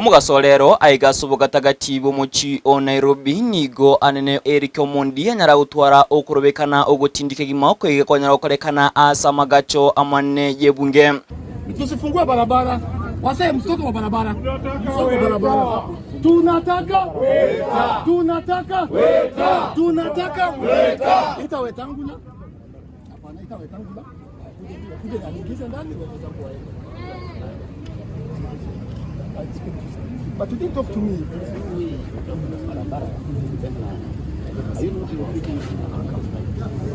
Omogaso rero aiga ase obogatagati bw'omochi o Nairobi nigo anene Eric Omondi anyara gotwara okorobekana ogotindika egima okoiga kwanyara gokorekana ase amagacho amanene y'ebunge. Tusifungue barabara, wasee, mtoto wa barabara, mtoto wa barabara. Tunataka weta, tunataka weta, tunataka weta. Ita Wetangula, hapana, ita Wetangula kuja na niingize ndani Wetangula waende. But you didn't talk to me.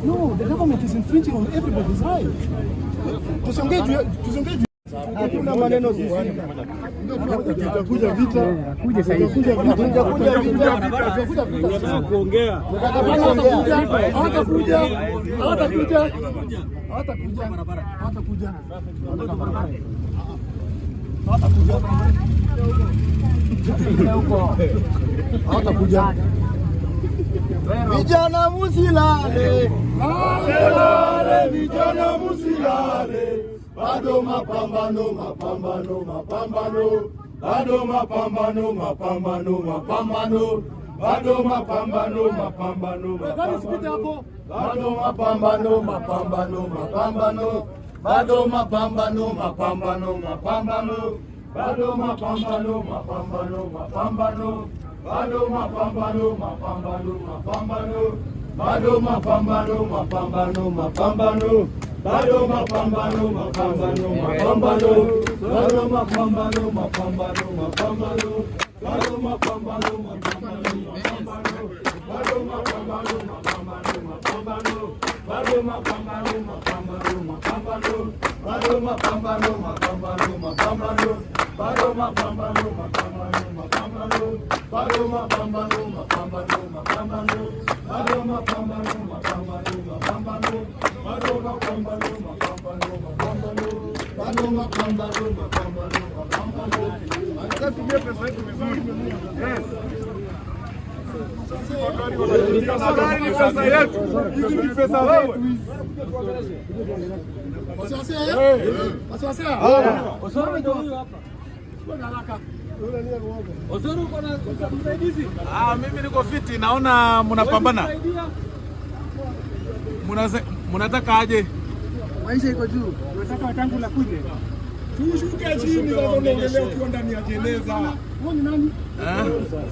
No, the government is infringing on everybody's right. Tusiongee juu, tusiongee juu. Hakuna maneno sisi. Tutakuja vita. Kuja sasa hivi. Tutakuja vita. Tutakuja vita. Kuongea. Hawatakuja. Hawatakuja. Hawatakuja. Hawatakuja. Hawatakuja. Hawatakuja. Vijana musilale. Lale lale, vijana musilale. Bado mapambano, mapambano, mapambano. Bado mapambano, mapambano, mapambano. Bado mapambano, mapambano, mapambano. Bado mapambano, mapambano, mapambano. Bado mapambano, mapambano, mapambano. Bado mapambano, mapambano, mapambano. Bado mapambano, mapambano, mapambano. Bado mapambano, mapambano, mapambano. Bado mapambano, mapambano, mapambano. Bado mapambano, mapambano, mapambano. Bado mapambano, mapambano, mapambano. Bado mapambano, mapambano, mapambano. Bado mapambano, mapambano, mapambano. Bado mapambano, mapambano, mapambano. Bado mapambano, mapambano, mapambano. Bado mapambano, mapambano, mapambano. Bado mapambano, mapambano, mapambano. Bado mapambano, mapambano, mapambano. Bado mapambano, mapambano, mapambano. Tumie pesa yetu vizuri. Yes. Magari ni pesa yetu. Hizi ni pesa zetu hizi. Mimi niko fiti, naona mnapambana. Mnataka aje? Maisha iko juu. Unataka Wetangula kuje? Tushuke chini sasa, unaongelea ukiwa ndani ya jeneza. Wewe ni nani?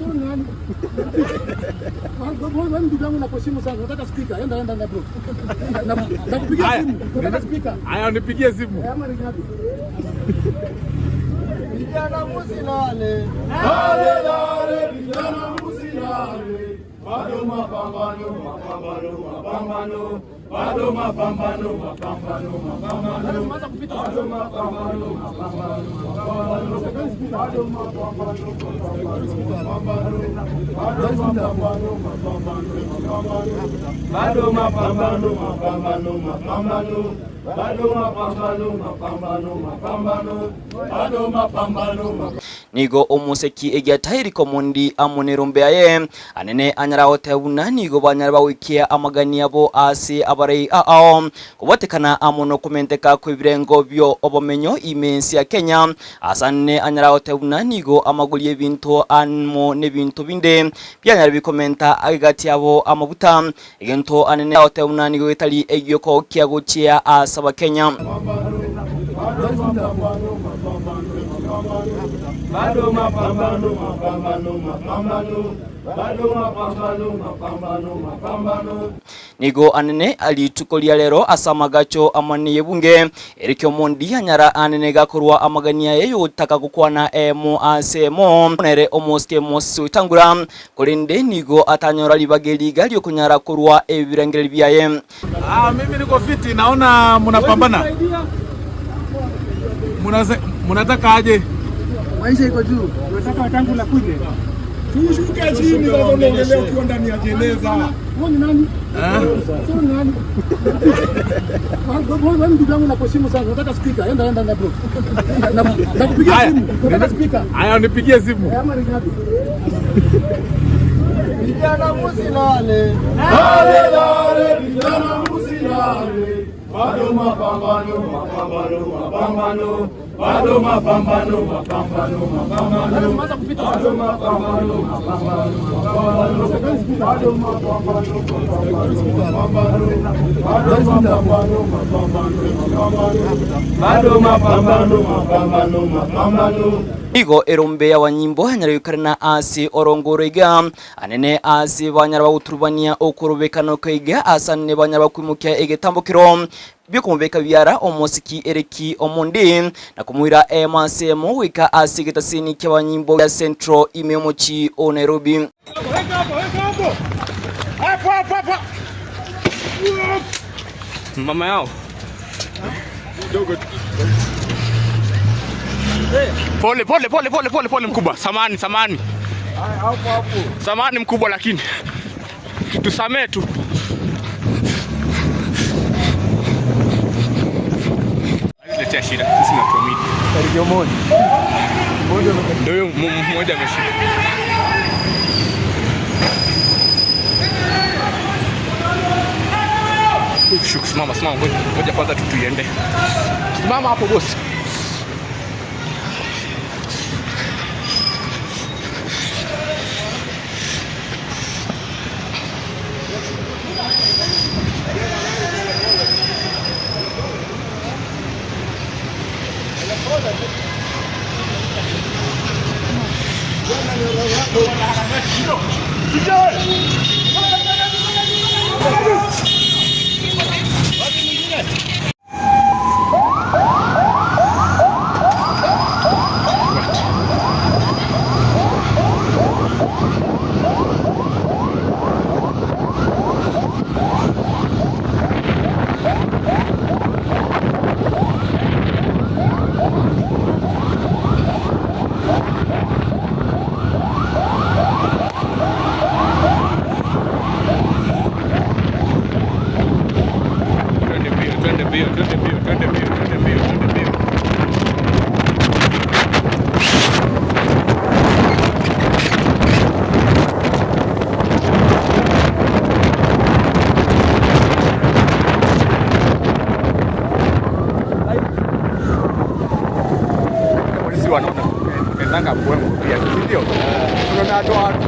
Wewe ni nani? Wewe ndugu yangu nakuheshimu sana. Nataka speaker. Enda enda enda bro. Nakupigia simu. Nataka speaker. Haya, nipigie simu. Ama ni ngapi? Vijana musilale. Lale lale, vijana musilale. Bado mapambano, mapambano, mapambano. Bado mapambano, mapambano, mapambano. Bado mapambano, mapambano, mapambano. Bado mapambano, mapambano, mapambano. Bado mapambano, mapambano, mapambano. Bado mapambano, mapambano, mapambano. Bado mapambano, mapambano, mapambano. Bado mapambano, mapambano. Nigo omuseki egiatairi komundi amonero aye anene anyara otebuna nigo banyara bawikia amagani abo ase abarei ao kubatekana amono komenteka kwebirengo byo obomenyo imensi ya Kenya asane anyara otebuna nigo amaguli ebintu anmo nebintu binde byanyara bikomenta agati abo amabuta egento anene otebuna nigo etali egioko kiagochia asaba Kenya. Bado mapambano, mapambano, mapambano. Bado mapambano, mapambano, mapambano. Nigo anene alitukolia lero asamagacho amani yebunge Eric Omondi anyara anene gakorwa amagania yeyo taka gukwana emo asemo nere omoske mosi utangura kolende nigo atanyora libageli galyo kunyara kurwa ebirengere byaye. Mimi niko fiti, naona mnapambana. Mnataka aje? Maisha iko juu. Unataka Wetangula kuje? Tushuke chini sasa, unaongelea ukiwa ndani ya jeneza. Wewe ni nani? Wewe ni nani? Wewe ndugu yangu nakuheshimu sana. Nataka speaker. Enda enda enda bro. Nakupigia simu. Nataka speaker. Haya, nipigie simu. Ama ni ngapi? Vijana musilale. Lale lale, vijana musilale. Bado mapambano, mapambano, mapambano. Bado mapambano, mapambano, mapambano. Bado mapambano, mapambano, mapambano. Bado mapambano, mapambano, mapambano. Bado mapambano, mapambano, mapambano. Bado mapambano, mapambano, mapambano. Igo erombe y'abanyimbo nyara ase orongoro iga anene ase banyara baguturubania okorobekano kaiga asane banyara bakwimukia egetambukiro byokumubeka biara omosiki Eric Omondi na kumwira emasemo wika ase getasini ky'abanyimbo ya Central ime omochi o Nairobi. Mama yao pole pole pole pole pole pole mkubwa, samani samani samani mkubwa, lakini tusamee tu. Letea shida sisi na tuamini. Ndio huyo mmoja ameshika. Shuka, simama simama, ngoja ngoja kwanza tu tuiende. Simama hapo bosi. Twende mbio, twende mbio, twende mbio, twende mbio, twende mbio, twende mbio. Polisi wanaona wenzanga mbwembwe pia, si ndio? Tunaona watu watu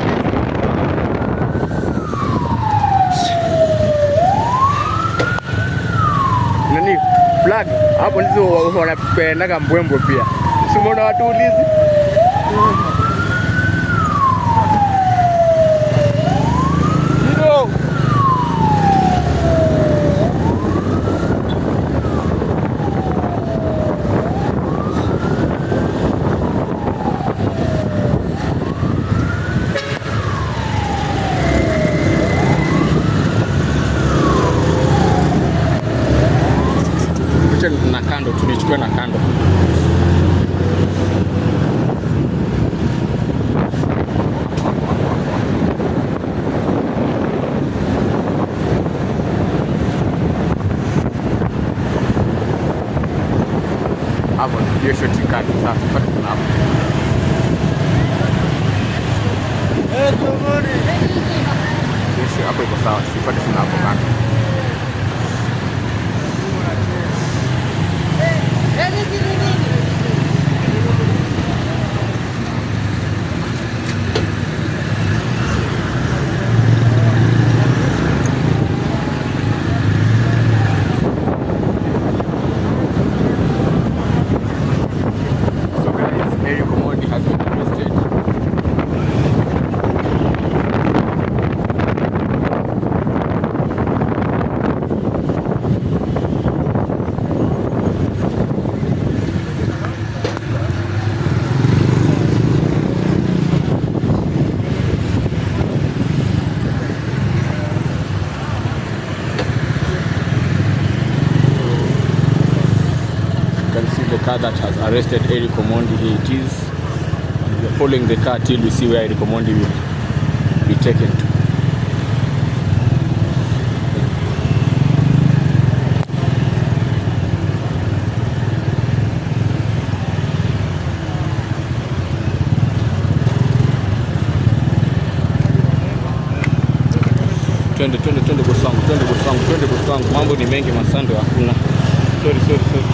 nani flag hapo, polisi wanapendaga mbwembwe pia, si umeona watu ulizi Ndio. Picha na kando, tulichukua na kando. Hapo hiyo shot kali sasa, tupate kuna hapo. Hiyo shot hapo iko sawa, tupate kuna hapo kando. So guys, Eric Omondi has been arrested. You can see the car that has arrested Eric Omondi. Here it is. And we are following the car till we see where Eric Omondi will be taken to. Twende, twende, twende bosi wangu, twende bosi wangu, twende bosi wangu. Mambo ni mengi, masando hakuna. Sorry, sorry, sorry.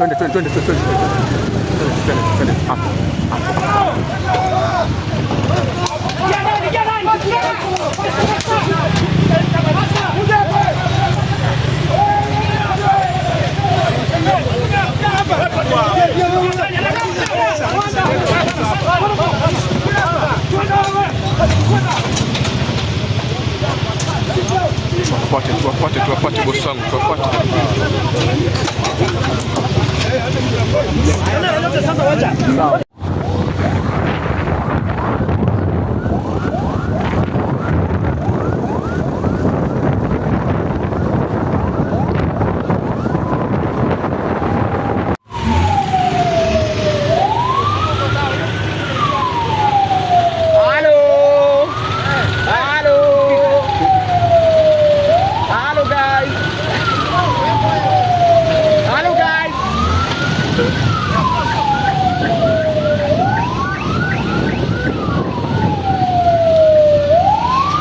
Twende, twende, twende, twende, twende, twende, hapo hapo. Tuwafuate, tuwafuate, tuwafuate bosi wangu, tuwafuate.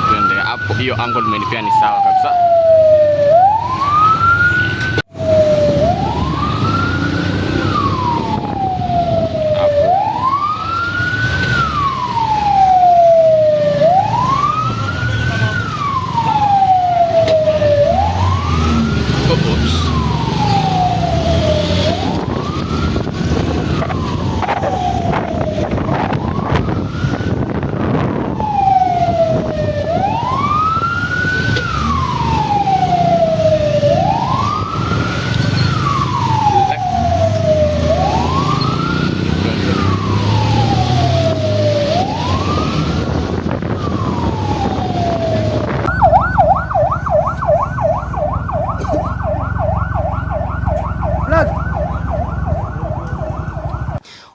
Twende hapo, hiyo angle umenipea ni sawa kabisa. Hapo. Oh, oops.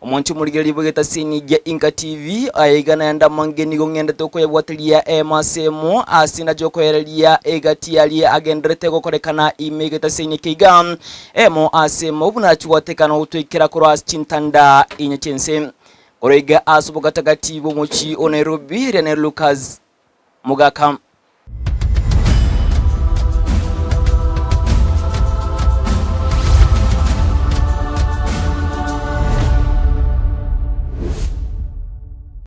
Omonto omorigereria bwegetasini gia Inka TV aigana yanda mange nigo ng'endete okoyabwatiria emasemo ase nacho okoereria egati aria agenderete gokorekana ime egetasini keiga emo asemo buna chigwatekana gotwekera korwa ase chintanda inye chense koroiga ase obogatagati bw'omochi o Nairobi Rene Lucas Mugaka.